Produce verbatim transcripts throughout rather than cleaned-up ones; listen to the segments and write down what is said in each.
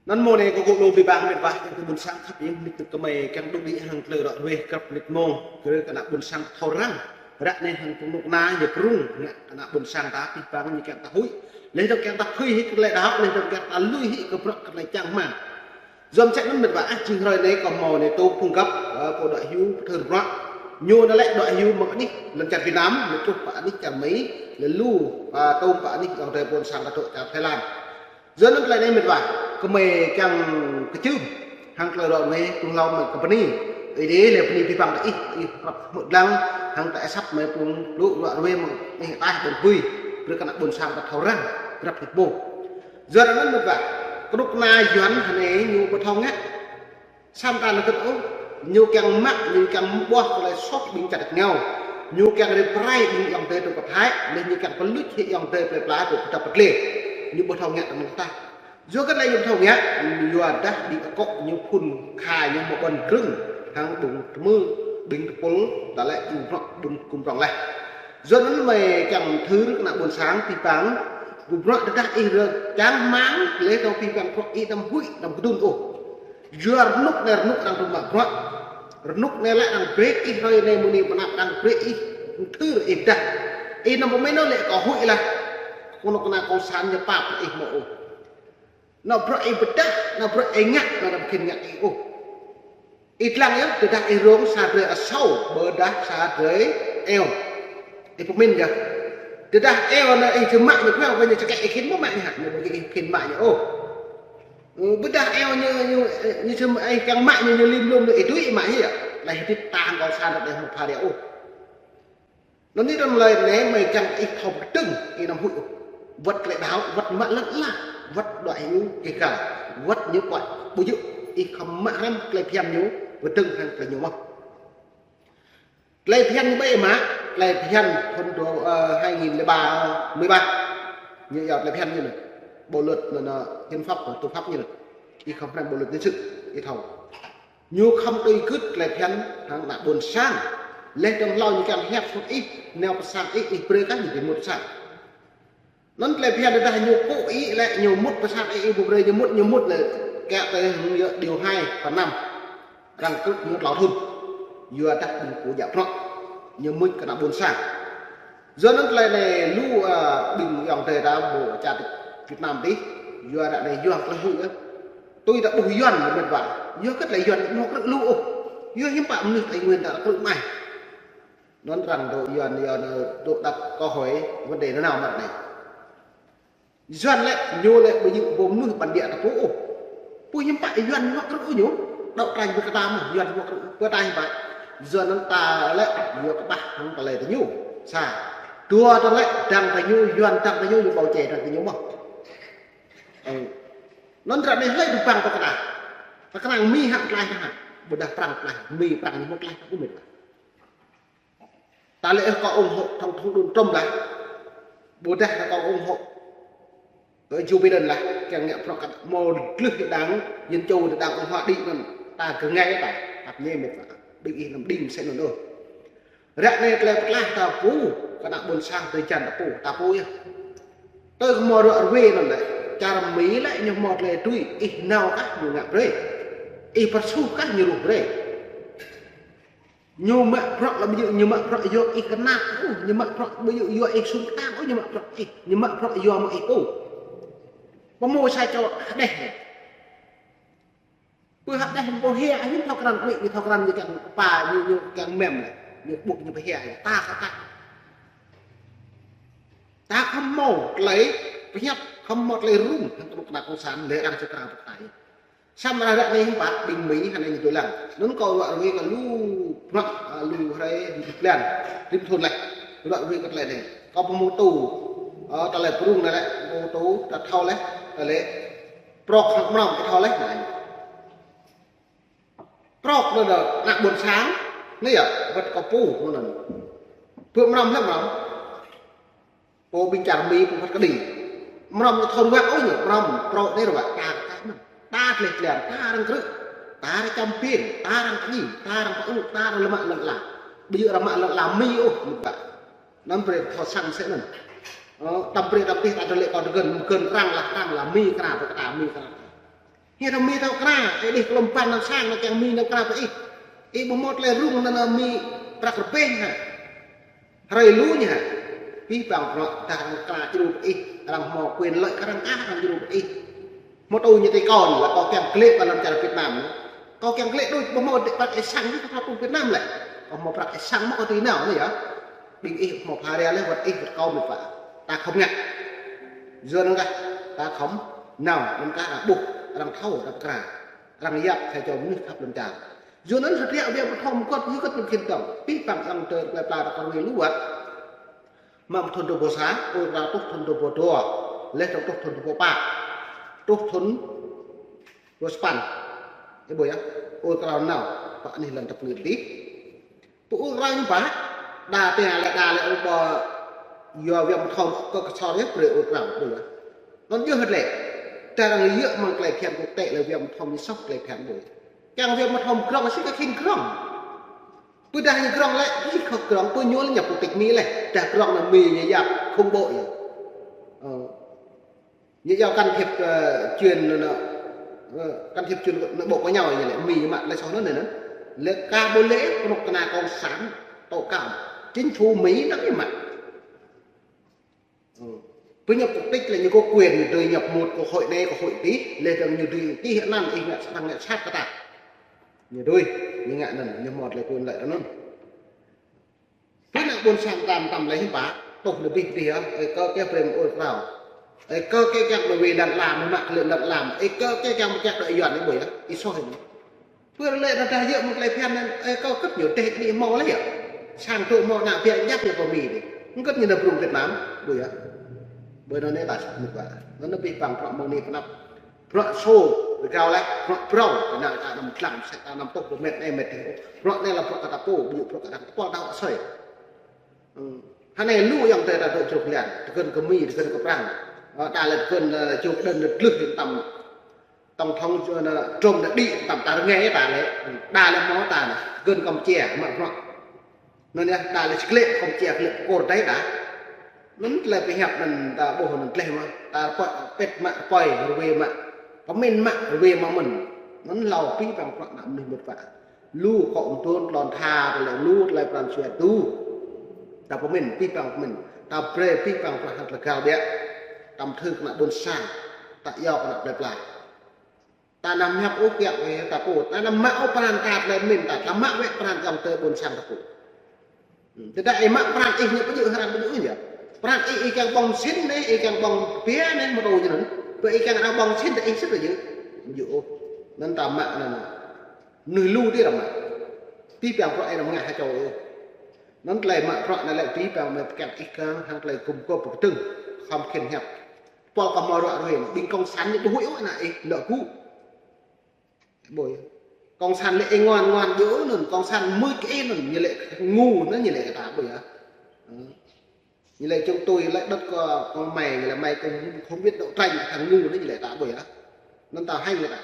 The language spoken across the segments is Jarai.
Anŭn mơ̆ng anai kâo kơkuh lu abih bang mĕt wa, kiăng kơ ƀuôn sang khăp iâu, mĕt wa kơmơi kiăng đŭk đĭ hăng tơlơi ră ruai krăp mĕt mơ̆ng, kơ kơ ană ƀuôn sang thâo răng. Ră anai hăng kơnuk kơna ñu prung ngă kơ ană ƀuôn sang ta abih bang ñu kiăng ta huĭ. Laih dơ̆ng kiăng ta phơi hĭ kơ tơlơi đaŏ, laih dơ̆ng kiăng ta lui hĭ kơ bruă kơ tơlơi čang rơmang. Yua mơ̆ sĕ anŭn mĕt wa, ah, jing hrơi anai kâo hmâo anai tŭ phung găp, ơ, pô đuaĭ hyu pơthâo bruă. Ñu anŭn lĕ đuaĭ hyu mơ̆ng anih lŏn čar Việt Nam, ñu truh pơ anih čar Mi, laih lu, ơ, tơm pơ anih ayŏng adơi ƀuôn sang ta dŏ čar Thái Lan. Yua anŭn tơlơi anai mĕt wa, kơmơi kiăng kơčưm hăng tơlơi ră ruai, kơnuk hlâo mơi kơ bơni. Ih dêh, laih bơni abih bang kơ ih, ih krăp hmư̆ lăng, hăng ta asăp mơi prung lu ră ruai mơ̆ng anih ataih ƀôn bui, brơi kơ ană ƀuôn sang ta thâo răng, krăp hĭ pô. Yua anŭn mĕt wa, kơnuk kơna Yuan hơnai ñu ƀu thâo ngă. Samơ̆ ta anăm kơ̆t ôh, ñu kiăng mă, ñu kiăng ƀuah tơlơi soh ƀing čar rơngiao. Ñu kiăng rĭm rai ƀing ayŏng adơi dŏ pơ Thái, laih ñu kiăng pơluč hĭ ayŏng adơi plơi pla dŏ pơ dăp pơ dlê. Ñu ƀu thâo ngă tơnăn tah. Yua kơ tơlơi ñu ƀu thâo ngă, yua dah ƀing akŏ ñu phŭn khai ñu mơ̆ ƀơ̆n krưng, hăng ƀing tơmư̆, ƀing tơpul, ta lĕ ƀing prŏng, ƀing kŭm prŏng laih. Yua anŭn mơi kiăng thâo kơ ană ƀuôn sang abih bang, kơ bruă tơdah ih rơčang rơmang, laih dơ̆ng abih bang bruă ih anăm huĭ, anăm kơdŭn ôh. Yua rơnŭk anai rơnŭk arăng tŭ mă bruă. Rơnŭk anai lĕ arăng brơi ih hrơi anai mơ̆ng anai pơ anăp arăng brơi ih thâo ih dah. Ih anăm pơmĭn ôh lĕ kâo huĭ laih. Kơnuk kơna kông sản ñu pap ih mơ̆ ôh. Anŏ bruă ih pơdah, anŏ bruă ih ngă, anŏ ƀu khĭn ngă ih ôh. Ih lăng yơh, tơdah ih rông sa drơi asâo, ƀôdah sa drơi eo. Ih pơmĭn yơh. Tơdah eo anŭn ih či mă ñu khua, ƀơi ñu čơkĕ ih khĭn mơ̆ mă ñu hă, ñu ƀu khĭn mă ñu ôh. Ơ, ƀôdah eo ñu, ñu, ñu či mă, ih kiăng mă ñu, ñu lim lum ñu, ih tui ih mă ñu yơh. Laih hơdip ta hăng kông sản ta đeh mơ̆ pha đeh ôh. Anŭn anai tơlơi anai mơi kiăng ih thâo pơkơdơ̆ng, ih anăm huĭ ôh. Wơ̆t tơlơi đaŏ, wơ̆t mă lŏn ala, wơ̆t đuaĭ hyu kơ găl, wơ̆t ñu pơhiăp, ƀu djơ̆, ih khŏm mă hrăm tơlơi phiăn ñu, pơkơdơ̆ng hăng tơlơi ñu mơ̆n. Tơlơi phiăn ñu ƀu ih mă, tơlơi phiăn thŭn dua, ơ, hai nghìn lẻ ba, mười ba. Ñu yua tơlơi phiăn ñu anŭn. Bộ luật anŭn, anŭn, hiến pháp, tư pháp ñu anŭn. Ih khŏm hrăm bộ luật nhân sự, ih thâo. Ñu khŏm tui gưt tơlơi phiăn hăng ană ƀuôn sang. Laih dơ̆ng hlâo ñu kiăng hiăp sut ih, nao pơ sang ih, ih brơi kah ñu či mŭt sang. Anŭn tơlơi phiăn tơdah ñu pŭ ih lĕ ñu mŭt pơ sang ih, ih ƀu brơi ñu mŭt, ñu mŭt lĕ kiăng tui hăng yơh điều hai phần năm. Arăng krư̆ ñu tlâo thŭn. Yua dah ƀing pô djă bruă. Ñu mŭt kơ ană ƀuôn sang. Yua anŭn tơlơi anai lu, ơ, ƀing ayŏng adơi ta ƀu čar Việt Nam tih. Yua ră anai yua tơlơi huĭ yơh. Tui ta ƀuh Yuan mĕt wa. Yua kơ tơlơi Yuan ñu krư̆ lu ôh. Yua hiư̆m pă mơnuih Tây Nguyên ta krư̆ mơai. Anŭn arăng dŏ Yuan, Yuan, ơ, dŏ đặt câu hỏi vấn đề nanao mơ̆t anai. Yuan lĕ, ñu lĕ ƀu djơ̆ ƀu mơnuih bản địa ta pô ôh. Pô hiư̆m pă Yuan ñu krư̆ ôh ñu. Đŏk tranh ƀu kơ ta mơ̆n, Yuan ñu krư̆ ôh. Pơ ta hiư̆m pă. Yua anŭn ta lĕ, yua kơƀah hăng tơlơi ta ñu. Sa. Dua ta lĕ, dăng ta ñu, Yuan dăng ta ñu, ñu ƀu čê dăng ta ñu mơ̆n. Ơ. Anŭn ră anai hlơi dŏ pơang pơkra. Pơkra Mi hă tlaih hă. Ƀôdah Prăng tlaih, Mi Prăng ñu mơ̆ tlaih hă ƀu mĭn. Ta lĕ ih kơ ủng hộ tổng thống Donald Trump lah. Ƀôdah kơ ủng hộ kơ Joe Biden lah. Kiăng ngă bruă kơ mơ̆ glưh đảng Dân Chủ đảng Cộng Hòa đĭ anŭn. Ta kơ ngă ta. Ăp ñe mĕt wa. Ƀing ih anăm đing mơsĕ anŭn ôh. Ră anai tơlơi pơklaih ta pô, kơ ană ƀuôn sang tơlơi jăn ta pô, ta pô yơh. Tơl hmâo ră ruai anŭn lĕ, čar Mi lĕ ñu hmâo tơlơi tui, ih nao kah ñu ngă brơi. Ih pơrsuh kah ñu ruh brơi. Ñu mă bruă lăm ñu, ñu mă bruă yua ih kơnăl, ôh, ñu mă bruă ƀu djơ̆ yua ih sum kơtang, ôh, ñu mă bruă ih, ñu mă bruă yua mă ih pô. Pơmô sa čô hơđeh. Pơ hơđeh pơhiăp, ñu thâo krăn, ñu, ñu thâo krăn, ñu kiăng pă, ñu, ñu kiăng mem lĕ. Ñu ƀuh ñu pơhiăp, ta kơ ta. Ta khŏm hmâo tơlơi pơhiăp, khŏm hmâo tơlơi rŭng, hăng kơnuk kơna cộng sản, lĕ arăng čơkra pơkra. Samơ̆ ră anai hiư̆m pă, ƀing Mi, hơnai ñu dŏ lăng. Anŭn kâo ră ruai kơ lu bruă, ơ, lu hrơi, lu blan, rĭm thŭn laih. Ră ruai kơ tơlơi anai. Kâo pơmô tŭ, ơ, tơlơi prung anai lĕ, pơmô tŭ, ta thâo laih, tơlơi prŏk hăng mrŏm, ih thâo laih anai. Prŏk anŭn, ană ƀuôn sang, anai yơh, wơ̆t kơ pô, anŭn. Pơ mrŏm lĕ mrŏm. Pô ƀing čar Mi, pô phat kơđi. Mrŏm ñu thâo ruă ôh ñu, mrŏm, prŏk anai ruă, ta, ta mrŏm. Ta tleh tlian, ta arăng krư̆, ta arăng čăm pin, ta arăng kơñi, ta arăng pơư, ta arăng lơmă lŏn ala. Ƀu djơ̆ arăng mă lŏn ala Mi ôh, mơ̆ ƀă. Anŭn brơi thâo sang mơsĕ anŭn. Ơ, tăm brơi tăm tih ta tơlơi kâo tơgơ̆n, gơ̆n Prăng lah, Prăng lah, Mi kơnăl, pơkra Mi kơnăl. Hiăp Mi thâo kra, ih đih klŏm păn nao sang nao kiăng Mi nao kra pơ ih. Ih ƀu hmâo tơlơi rŭng nao nao Mi prăk rơbeh hă. Hrơi lu ñu hă. Pih păng bruă dah arăng kra djru pơ ih, arăng hmâo quyền lợi kơ arăng kah arăng djru pơ ih. Hmâo tui ñu tui kâo anai, lĕ kâo kiăng klĕ pơ lăm čar Việt Nam anai. Kâo kiăng klĕ đôč ƀu hmâo đĕ prăk ih sang ih kơ thâo tui Việt Nam lĕ. Kâo hmâo prăk ih sang mơ̆ kâo tui nao anai yơh. Ƀing ih hmâo pha ria lĕ wơ̆t ih wơ̆t kâo mĭt wa. Ta khŏm ngă. Yua anŭn kah ta khŏm nao, anŭn kah arăng ƀuh, arăng thâo, arăng kra. Arăng yap sa čô mơnuih khăp lŏn čar. Yua anŭn hơdră Wiang Bơthâo mơkŏt, yua kơ ñu khĭn tŏng. Pih păng arăng tơ plơi pla ta kơ rui lu wơ̆t. Mă thun dua ƀôh sa, ur krao truh thun dua ƀôh dua. Leh dơ̆ng truh thun dua ƀôh pă. Truh thun dua sapăn. Ih ƀuh yơh, ur krao nao, pă anih lŏn tơpơngit dih. Pơ ur krao ñu pă, đa tơngia lĕ đa lĕ ur ƀôh yua Wiang Bơthâo kơ kơsor yơh brơi ur krao, ƀuh yơh. Anŭn yơh hơdră lĕ. Tơdah arăng yơh mơ̆ng tơlơi phiăn quốc tế lĕ Wiang Bơthâo ñu soh tơlơi phiăn ƀuh. Kiăng Wiang Bơthâo grŏng sĭt kơ khĭn grŏng. Pơdah ñu grŏng lĕ, ih khŏk grŏng, pơ ñu lĕ ñu quốc tịch Mi lĕ. Dah grŏng nao Mi ñu yap khủng bố yơh. Ơ. Ñu yap can thiệp, ơ, chuyện, ơ, can thiệp chuyện nội bộ của nhau ñu lĕ, Mi ñu mă lĕ soh anŭn anai anŭn. Lĕ ka ƀu lĕ, kơnuk kơna cộng sản, tội phạm. Chính phủ Mỹ nó cái mặt. Ơ. Pơ nhập quốc tịch lĕ ñu có quyền, ñu dưi nhập một quốc hội anai, quốc hội dih, lĕ dơ̆ng ñu dưi dih anŭn, ih ngă sat, ngă sat kơ ta. Ñu dưi, ñu ngă anŭn, ñu hmâo tơlơi quyền lợi anŭn. Pơ anăp ƀôn sang tam tam lĕ hiư̆m pă, tuh nao bih dih yơh, ơi kơ kơ brơi mơ̆ ur krao. Ơi kơ kơ kiăng mơ̆ wai lăn lam, mơ̆ mă kơ lăn lam, ơi kơ kơ kiăng mơ̆ kiăng đuaĭ Yuan ih ƀuh yơh, ih soh ih anŭn. Pơ lĕ rơđah yơh mơ̆ng tơlơi phiăn anŭn, ơi kơ kơt ñu teh ni hmâo lĕ yơh. Sang tŭ hmâo ană biă ñăp yơh pơ Mi dih. Kơt ñu nao brung Việt Nam, ƀuh yơh. Ƀơi anŭn anai ta sĭt mơ̆ kơ. Anŭn anai pih păng prăk mơ̆ng anai pơ anăp. Bruă sô, rơgao lĕ, bruă brâo, kơ ană ta anăm tlam, sĕ ta anăm tŭ, ƀu met anai met dih. Bruă anai lĕ bruă kơ ta pô, ƀu djơ̆ bruă kơ ta, kơpal ta huă asơi. Ơ, hơnai lu ayŏng adơi ta dŏ čruk lian, tơgơ̆n kơ Mi, tơgơ̆n kơ Prăng. Ơ, đa lĕ tơgơ̆n, ơ, čruk đơ̆n lĕ tlưh tăm, tổng thống, ơ, Trump lĕ đĭ tăm ta rơngai ta lĕ, đa lĕ hmâo ta anai, tơgơ̆n Campuchia, mă bruă. Anŭn yơh, đa lĕ sĭt klĕ, Campuchia klĕ pơkôr đai đa. Anŭn tơlơi pơhiăp anŭn ta ƀuh anŭn tơlơi mơ̆, ta pơ̆ pĕt mă rơpơi rơwe mă, pơmĭn mă rơwe mă mơ̆n. Anŭn hlâo pih păng prăk anăp mơnuih mơ̆t wa. Lu kŏ mơtuôn tlôn tha, tơlơi lu, tơlơi pran jua tu. Ta pơmĭn, pih păng pơmĭn. Ta brơi pih păng prăk hăng tơlơi găl biă. Ta mơthưk anăp ƀôn sang. Ta iâu kơ anăp plơi pla. Ta anăm hiăp ôh kiăng ôh ta pô, ta anăm mă ôh pran ta tơlơi mĭn ta, ta mă wơ̆t pran ayŏng adơi ƀôn sang ta pô. Hm, tơdah ih mă pran ih ñu ƀu djơ̆ hơran ƀu djơ̆ yơh. Pran ih, ih kiăng ƀơ̆ng sĭn anai, ih kiăng ƀơ̆ng pia anai, mơ̆ tui ñu anŭn. Pơ ih kiăng arăng ƀơ̆ng sĭn ta ih sĭt ƀu djơ̆. Ƀu djơ̆ ôh. Anŭn ta mă anŭn. Mơnuih lu dih arăng mă. Pih păng prăk ih anăm ngă ha čô ôh. Anŭn tơlơi mă prăk anai lĕ pih păng mơi pơkiăng ih kơ hăng tơlơi gum gôp pơkơdơ̆ng. Khŏm khĭn hiăp. Pôl kơ hmâo ruă ruai, ƀing cộng sản ñu ƀu huĭ ôh ană ih, lŏ gŭ. Ƀuh yơh. Cộng sản lĕ ih ngoan ngoan djơ̆ anŭn, cộng sản mưč kơ ih anŭn, ñu lĕ ngu anŭn ñu lĕ kơ ta ƀuh yơh. Ơ. Ñu lĕ chúng tôi lấy đất của, của mày, ñu lĕ mày cũng không biết đấu tranh, thằng ngu anŭn ñu lĕ ta ƀuh yơh. Anŭn ta hăng lĕ ta.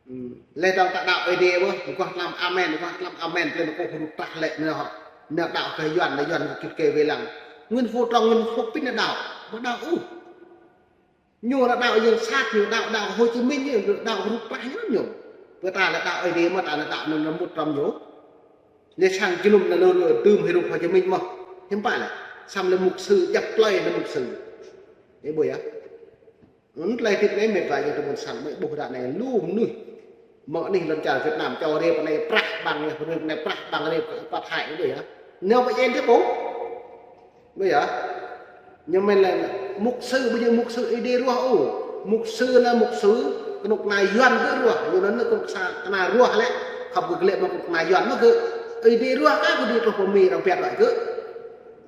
Hm. Lĕ dơ̆ng ta đaŏ Ơi Adai ƀuh, mơguah tlam amen, mơguah tlam amen, tơlơi mơ̆ kơ hrup trah lĕ anai hŏ. Anai đaŏ kơ Yuan, anai Yuan kơ kit kơ wai lăng. Nguyễn Phú Trọng, Nguyễn Phú Trọng pĭt anai đaŏ, ƀu đaŏ ôh. Ñu anai đaŏ yang sat, ñu đaŏ, đaŏ Hồ Chí Minh, ñu đaŏ hrup trah ñu ñu. Pơ ta lĕ đaŏ Ơi Adai mơ̆ ta anai đaŏ anŭn mŭt hrŏm ñu. Lĕ sang jơnum anai lu lu dưm hrup Hồ Chí Minh mơ̆. Hiư̆m pă lĕ. Samơ̆ lĕ mục sư, djăp plơi anai mục sư. Ih ƀuh yơh. Anŭn tơlơi hơdip anai mĕt wa ayŏng adơi ƀôn sang mơi ƀuh ră anai lu mơnuih. Mơ̆ anih lŏn čar Việt Nam čô rai pơ anai prah ƀăng rai, pơ anai prah ƀăng rai, pă thai ih ƀuh yơh. Nao pơ jen dih ƀuh. Ƀuh yơh. Ñu mĭn lĕ mục sư, ƀu djơ̆ mục sư Ơi Adai ruah ôh. Mục sư anai mục sư kơnuk kơna Yuan gơ̆ ruah. Yua anŭn kơnuk kơna ruah lĕ khŏm gơ̆ glĕ mă kơnuk kơna Yuan mơ̆ gơ̆. Ơi Adai ruah kah gơ̆ dui truh pơ Mi arăng pơhiăp đuaĭ gơ̆.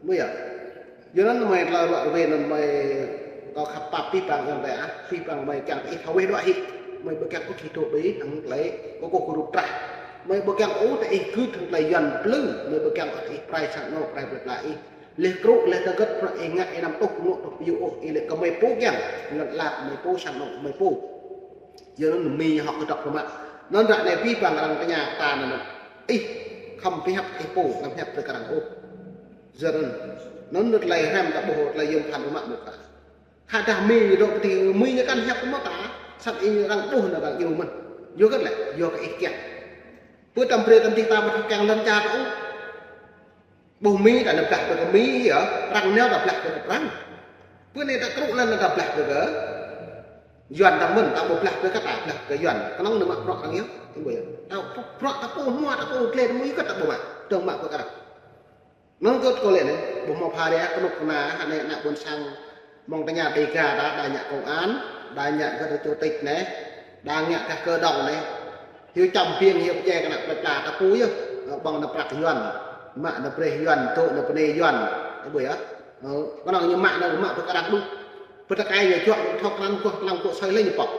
Ƀuh yơh. Yua anŭn mơi tơlơi ruă ruai anŭn mơi kâo khăp pap pih păng ayŏng adơi ah, pih păng mơi kiăng ih thâo weh đuaĭ hĭ. Mơi ƀu kiăng ôh ih dŏ ƀơi hăng tơlơi kơkuh kơrup trah. Mơi ƀu kiăng ôh tơ ih gưt hăng tơlơi Yuan plư, mơi ƀu kiăng ôh tơ ih prai sang anŏ prai plơi pla ih. Leh krŭ, leh tơgơ̆t prăk ih ngă ih anăm tŭ ngŏ tŭ pơyŭ ôh, ih lĕ kơ mơi pô kiăng, lŏn lăt mơi pô sang anŏ mơi pô. Yua anŭn Mi hŏk kơdŏk rơmă. Anŭn ră anai pih păng arăng tơña kơ ta anŭn. Ih khŏm pơhiăp ih pô, anăm hiăp tơ kơ arăng ôh. Yua anŭn. Anŭn tơlơi hrăm ta ƀuh tơlơi yôm phăn rơmă mơ̆ kơ. Khă dah Mi ñu dŏ pơ dih, Mi ñu kăn hiăp mơ̆ ta. Sat ih arăng ƀuh anŭn arăng iâu mơ̆n. Yua hơget lĕ, yua kơ ih kiăng. Pơ tăm brơi tăm tih ta ƀu thâo kiăng lŏn čar ta ôh. Ƀuh Mi ta lĕ blah brơi kơ Mi yơh, arăng nao ta blah brơi kơ arăng. Pơ anai ta krŭ lŏn ta blah brơi kơ Yuan ta mơ̆n, ta ƀu blah brơi kơ ta, blah brơi kơ Yuan. Kơnơ̆ng anŭn mă bruă arăng yơh. Ih ƀuh yơh. Ta bruă ta pô hmua ta pô glai ta mơ̆ yơh kơ ta ƀu mă. Dơ̆ng mă brơi kơ arăng. Anŭn kơ kâo lĕ anai, ƀuh hmâo phara kơnuk kơna, hă anai ană ƀôn sang mơ̆ng tơña Dega ta, đa ngă công an, đa ngă gơ̆ chủ tịch anai, đa ngă gah cơ động anai. Hiư̆m čăm biêng, hiư̆m pơdjai kơ ană plơi pla ta pô yơh, ơ, ƀơ̆ng ană prăk Yuan, mă ană brơi Yuan, dŏ ană bơnai Yuan, ih ƀuh yơh. Ơ, kơnơ̆ng ñu mă anŭn, mă brơi kơ arăng đôč. Pơtơkai ñu juă, thâo krăn kuah, krăn kuah soi lĕ ñu pŏk.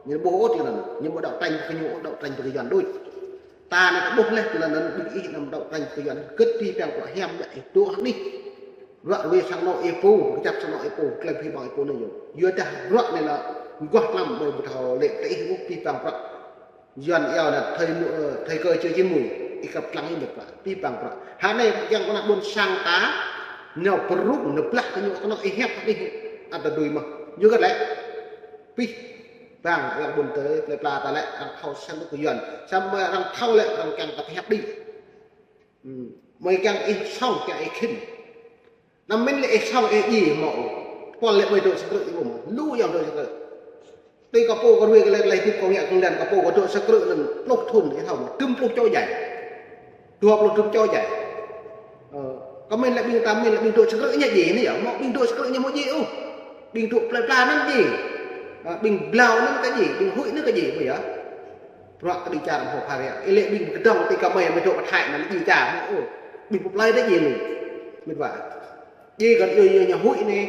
Ñu ƀuh ôh tui anŭn, ñu ƀu đấu tranh kơ ñu, đấu tranh kơ Yuan đôč. Ta anai ta ƀuh leh tơlơi anŭn ƀing ih anăm đấu tranh kơ Yuan hơget pih păng bruă hiam lĕ ih dŏ hă anih. Bruă ruai sang anŏ ih pô, kơjăp sang anŏ ih pô, klem pih ƀơ̆ng ih pô anai yơh. Yua dah bruă anai lĕ mơguah lăm ƀơi ƀu thâo lĕ tơ ih ƀuh pih păng bruă. Yuan iâu anai thời mu-, ơ, thời cơ chưa chín muồi, ih kăp lăng ih mĕt wa, pih păng bruă. Hă anai kiăng kơ ană ƀôn sang ta, nao pơrŭng, nao blah kơ ñu kơnơ̆ng ih hiăp hă anih, ăt ta dưi mơ̆n. Yua hơget lĕ. Pih păng arăng ƀôn tơi, plơi pla ta lĕ, arăng thâo săn kơ Yuan. Samơ̆ arăng thâo lĕ, arăng kiăng ta pơhiăp đĭ. Hm, mơi kiăng ih song, kiăng ih khĭn. Anăm mĭn lĕ ih song ih djai hmâo. Pol lĕ mơi dŏ sang krư̆ ih ƀuh mơ̆. Lu yang dŏ sang krư̆. Tui kâo pô kâo ruai kơ lĕ, lĕ tip kâo ngă kơ lĕ kâo pô kâo dŏ sang krư̆ anŭn pluh thŭn ih thâo mơ̆. Dŭm pluh čô djai. Dua pluh thŭn čô djai. Ơ, kơ mĭn lĕ ƀing ta mĭn lĕ ƀing dŏ sang krư̆ ñu djai anai yơh, hmâo ƀing dŏ sang krư̆ ñu hmâo djai ôh. Ƀing dŏ plơi pla anŭn djai. Ơ, ƀing blâo anŭn kơ djai, ƀing huĭ anŭn kơ djai, ƀuh yơh. Bruă kơđi čar hmâo phara. Ih lĕ ƀing pơkơdơ̆ng tui kơ mơi, mơi dŏ pơ Thái anŭn lĕ djai čar hmâo ôh. Ƀing pơ plơi đôč djai anŭn. Mĕt wa. Djai kơ yua, yua ñu huĭ anai.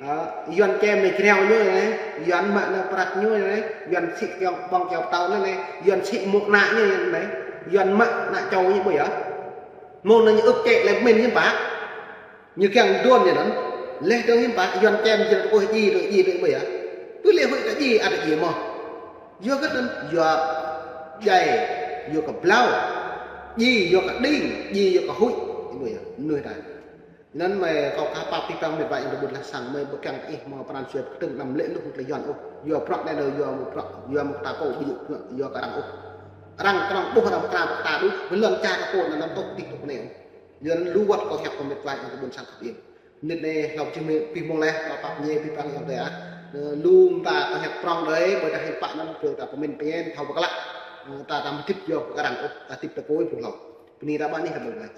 Ơ, Yuan čem anai jrao ñu anai, Yuan mă ană prăk ñu anai, Yuan sĭ kiăng ƀơ̆ng kiăng pơtâo ñu anai, Yuan sĭ mŏk ană ñu anai, Yuan mă ană čô ñu ƀuh yơh. Mơ̆ng anŭn ñu ưh čĕ lĕ mĭn ñu pă. Ñu kiăng đuôn ñu anŭn. Leh dơ̆ng hiư̆m pă, Yuan čem jrao tơkuih djai, tơkuih djai, tơkuih ƀuh yơh. Pơ lĕ huĭ kơ djai, ăt djai mơ̆n. Yua hơget anŭn, yua djai, yua kơ blâo. Djai, yua kơ đing, djai, yua kơ huĭ. Ih ƀuh yơh, mơnuih ta. Anŭn mơi kâo kah pap pih păng mĕt wa yang tơƀut lah sang mơi ƀu kiăng ih hmâo pran jua pơkơdơ̆ng anăm lĕ luh tơlơi Yuan ôh. Yua bruă anai lĕ yua mơ̆ bruă, yua mơ̆ ta pô ƀu djơ̆ bruă, yua kơ arăng ôh. Arăng kơnơ̆ng ƀuh arăng pơkra pơkra đôč, mơi lŏn čar ta pô anŭn anăm tŏk tih tŏk anai ôh. Yua anŭn lu wơ̆t kâo hiăp kơ mĕt wa yang tơƀut sang khăp iâu. Mơnit anai hlâo čih mơi pih mơ̆ng leh, kâo pap ñe pih păng yang tơi ah. Ơ, lu mơta kâo hiăp prŏng đơi, ƀơi dah hiư̆m pă anŭn, pơ ta pơmĭn pơñen, thâo pơklah. Ơ, ta, ta mă tip yua kơ arăng ôh, ta tip ta pô ih ƀuh hlâo. Bơni ta ƀă anih ta ƀơ̆ng leh.